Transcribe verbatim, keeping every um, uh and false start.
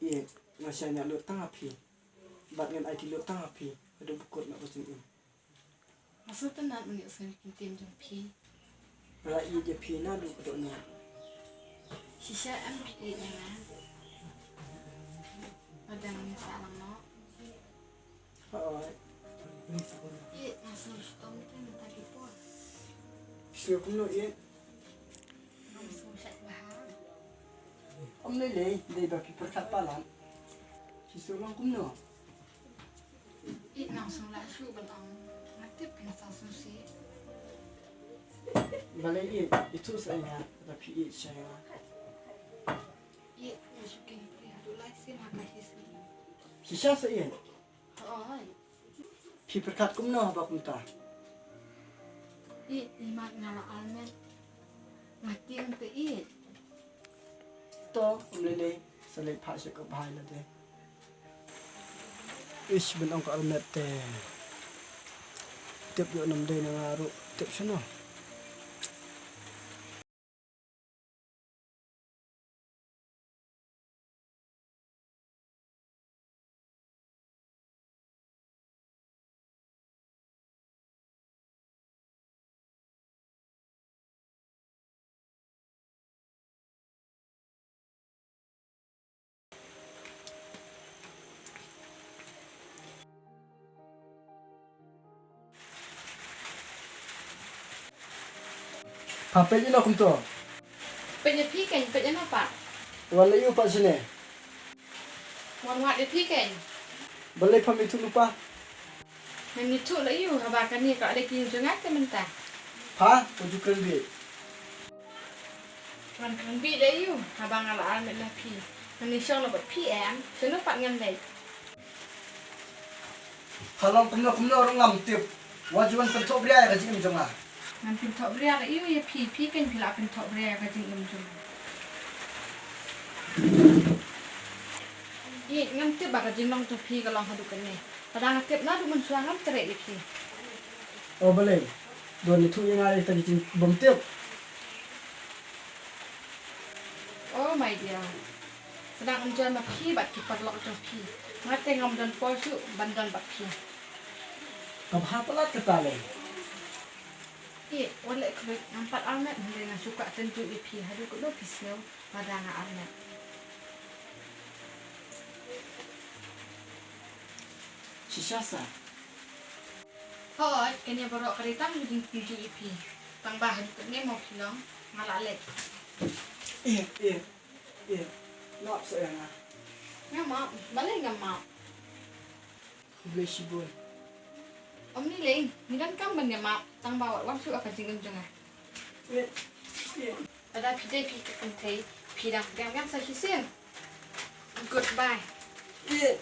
Ïeit, nga shaniah lut tang ha phi. Bad ngan aiti lut tang ha phi haduh ba kut noh ka jingim. Nga sngewtynnat mynne u sngewthuh ïa ka ktien jong phi. Ba la ïeit ïa phi naduh ka dohnud. Shisha em phi ïeit ïa nga? Lada ngan ïasah lang noh. Hooid. Ïeit, nga sngew shitom te mynta ki por. Sngew kumno ïeit? Ngam sngew shait bha. Ym lei lei, dei ba phi pyrkhat palat. Phi sngew long kumno? Ïeit, ngam sngew lah shuh ban ong. Nga tip phin sa sngewsih. Balei ïeit, ithuh sa ïa nga, lada phi ïeit shisha ïa nga. Ïeit, nga shu kynti haduh lai sien ha ka shisngi. Shisha sa ïeit? Hooid. Phi pyrkhat kumno haba kumta? Ïeit, imat nga la armet. Nga tieng te ïeit. To, ym lei lei, sa leit phah sha ka bhai lade. Ish, ban ong ka armet te. Tip ïoh nam dei na nga ruh, tip shano. Pha peit ïano kumto? Peit ïa phi kein, peit ïano pat. Wan leh ïa u pat shane. Wan wad ïa phi kein. Balei pham ïathuh lypa? Ngan ïathuh leh ïa u haba kane ka la dei ka ïing jong nga te mynta. Pha, u ju kren beit. Ngan kren beit leh ïa u haba nga la armet na phi. Ngan ïashong noh bad phi em, shano pat ngan leit? Pha long kumno kumno ruh ngam tip. Wat ju wan pynthohbria ïa ka jingim jong nga. Ngan pynthohbria leh ïa u ïa phi, phi kein phi la pynthohbria ïa ka jingim jong nga. Ïeit, ngam tip ba ka jinglong jong phi ka long haduh kane. Lada nga tip naduh mynshuwa ngam treh ïa phi. O balei? Don ïathuh ïa nga ïa kita ki jingbymtip. Oh my dear. Sdang ym join ma phi bad ki paralok jong phi. Nga te ngam don por shuh ban don bad phi. Ka bha palat kata lei. Ïeit, wat leh khuid, ngam pat armet, hynrei nga shu kwah tynjuh ïa phi haduh katno phi sngew lada nga armet. Shisha sa. Hooid, kane baroh ka dei tang ka jingtynjuh ïa phi. Tang ba haduh katne mo phi long, nga la leit. Ïeit, ïeit, ïeit. Map sa ïa nga. Nga map, balei nga map? Khublei shibun. Ym lei lei, ngi donkam ban ïa map, tang ba wat wan shuh ha ka jingim jong nga. Ïeit, ïeit. Lada phi dei phi ka kynthei, phi dang pdiang biang sa shisien. Goodbye. Ïeit.